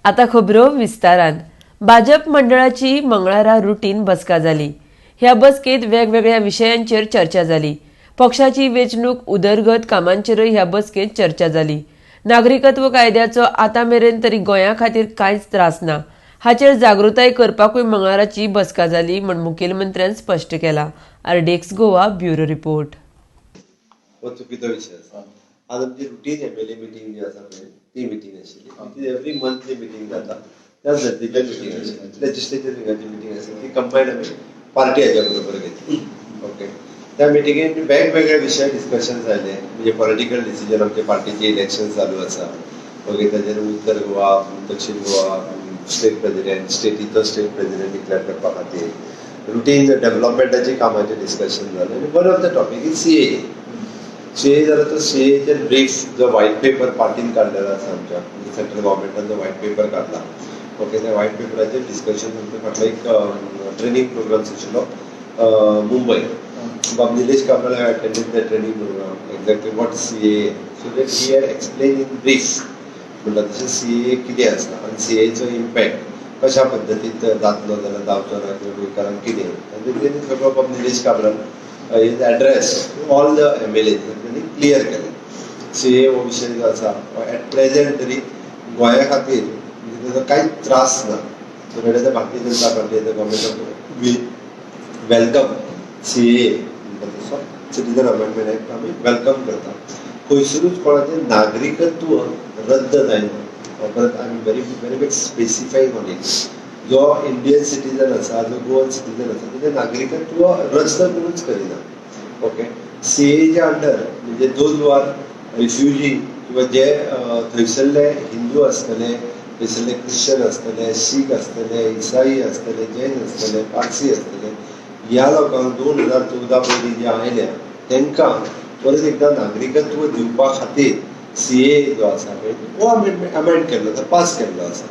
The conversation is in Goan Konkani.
आता खबरो विस्तारान. भाजप मंडळाची मंगळारा रुटीन बसका जाली. ह्या बसकेत वेगवेगळ्या विशयांचेर चर्चा जाली. पक्षाची वेंचणूक, उदरगत कामांचेरूय ह्या बसकेत चर्चा जाली. नागरिकत्व कायद्याचो आतां मेरेन तरी गोंया खातीर कांयच त्रास ना, हाचेर जागृताय करपाकूय मंगळाराची बसका जाली म्हूण मुखेलमंत्र्यान स्पश्ट केला. RDX Goa, bureau report. हो चुकीचो विशय आसा. आज आमची रुटीन एमएलए मिटींग जी आसा पळय, ती मिटींग आशिल्ली. ती एवरी मंथली मिटींग जाता, त्या नजदीकच मिटींग आशिल्ली. लेजिस्लेचर विंगाची मिटींग आशिल्ली, ती कंबायन आमी पार्टी हाच्या बरोबर घेतली. ओके, त्या मिटिंगेन वेगवेगळे विशय डिस्कशन जाले. म्हणजे पॉलिटिकल डिसिजन, आमचे पार्टीचे इलेक्शन चालू आसा. ओके, ताजेर उत्तर गोवा, दक्षिण गोवा स्टेट प्रेसिडेंट, स्टेटीचो स्टेट प्रेसिडेंट डिक्लेअर करपा खातीर, रुटीन डेव्हलपमेंटाची कामाचें डिस्कशन जालें. आनी one of the topic is CAA. CAA जाल्यार तो सीएएचेर ब्रीफ जो व्हायट पेपर पार्टीन काडलेलो आसा, आमच्या म्हणजे सेंट्रल गव्हर्मेंटान जो व्हायट पेपर काडला, ओके, त्या व्हायट पेपराचेर डिस्कशन. आमचो फाटलो एक ट्रेनींग प्रोग्राम्स आशिल्लो Mumbai. Bob Nilesh Cabral have attended the training program, exactly what CAA, so that he had explained in brief म्हणटा तशें CAA कितें आसा आनी CAAचो इम्पॅक्ट कशा पद्दतीन जातलो जाल्यार जावचो ना किंवा गोंयकारांक कितें, आनी तेणी सगळो बाब Nilesh Cabral is address all the MLA, तेणी क्लियर केलें. सीएए हो विशय जो आसा, एट प्रेझेंट तरी गोंया खातीर म्हणजे तेजो कांयच त्रास ना. So that is Bharatiya Janata party, the government of, we welcome CAA म्हणटा तसो सिटीजन अमेंडमेंट एक्ट आमी welcome करता. खंयसरूच कोणाचें नागरिकत्व रद्द जायना. परत आमी very very much specifying on it, जो इंडियन सिटीजन आसा, जो गोवन सिटीजन आसा, तेजें नागरिकत्व रद्द कोणूच करिना. ओके, सीएएच्या अंडर म्हणजे those who are refugee किंवा जे थंयसरले हिंदू आसतले, थंयसरले क्रिश्चन आसतले, शीख आसतले, इसाई आसतले, जैन आसतले, पारसी आसतले, ह्या लोकांक 2014 पयलीं जे आयल्या तांकां परत एकदां नागरिकत्व दिवपा खातीर सीएए जो आसा पळय, हो अमेंडमेंट अमेंड केल्लो आसा, पास केल्लो आसा.